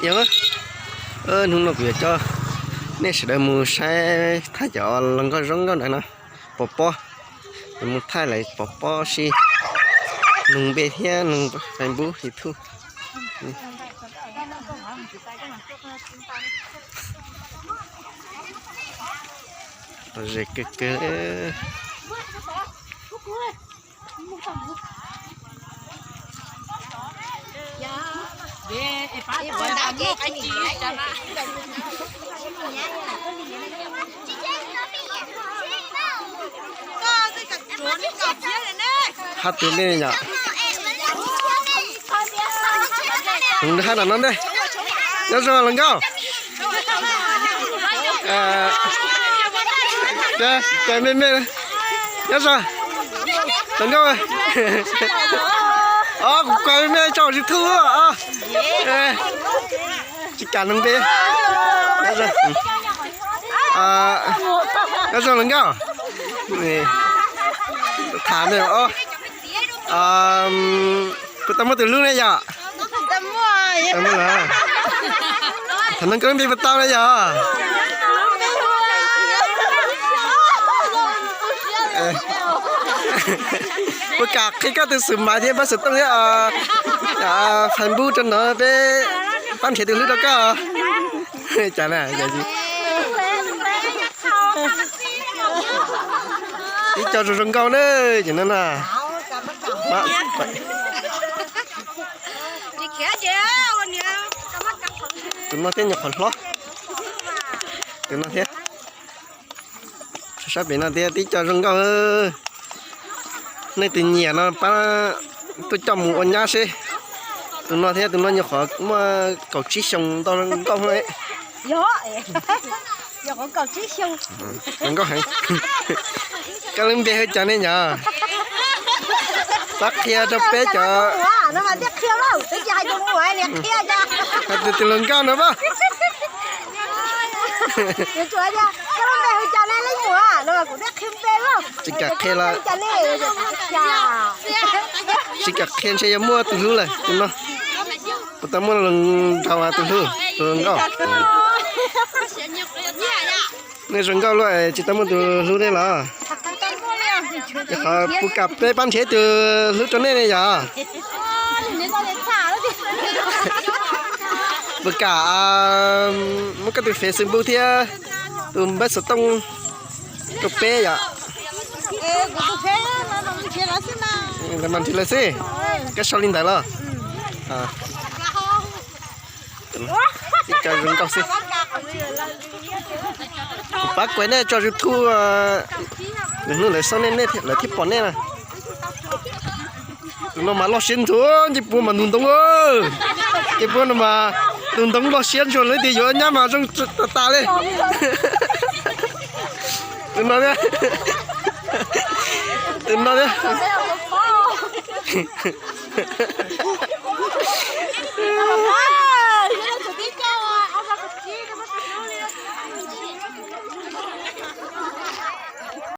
Yog, hnub no kuv yuav coj nej sawv daws mus saib thaij cov hluas nkauj zoo nkauj ntawd no, pov pob, mus thaij lawv pov pob si, nug npe thiab nug Facebook YouTube. Ze kawg kawg. Hab tus nej yom. Hab no ne. Nyob zoo hluas nkauj. Kuv kuav me me. Nyob zoo hluas nkauj. Os, kuv kuav me me tso YouTube. Tsis kam nug npe. Nyob zoo hluas nkauj. Tham me os. Puas tau muaj tus hlub ne yom? Thaum no koj lub npe puas tau ne yom? Puas kam qhia koj tus xum maiv thiab npawb xov tooj thiab Facebook rau no peb pab nrhiav tus hlub rau koj. Cas na, ib co zoo zoo nkauj na, ces no na. Tus no thiab nyuam qhuav hlob. Tus no thiab. Sab pem no thiab tib co zoo nkauj. Nej tus nyiam no pab tuaj coj mus ua nyab seb. Tus no thiab tus no nyuam qhuav muaj kaum tsib xyoo ntau nkauj. Zoo nkauj heev. Koj lub npe hu cas ne yom? Pab qhia rau peb cov. Hais tus hluas nkauj no pab. Tsis kam qhia los. Tsis kam qhia ntshe yuav muaj tus hlub lawm tus no. Puas tau muaj nrau tus hlub tus nkauj? Nej zoo nkauj luaj tsis tau muaj tus hlub ne los? Qhov puas kam peb pab nrhiav tus hlub rau nej ne yom? Puas kam muab koj tus Facebook thiab tus npawb xov tooj rau peb yom? Nrhiav lawm xwb. Koj sau li ntawd los? Ib co zoo nkauj xwb. Kuv pab kuav nej tso YouTube, lwm hnub lawv xauj nej, lawv thiaj pom nej na. Tus no mas loj siab ntxuav, ncej puab mas ntug ntoo. Ncej puab no mas ntug ntoo loj siab ntxuav, lawv tias yuav nyab mas zoo tas tas li. Tus no thiab. Tus no thiab.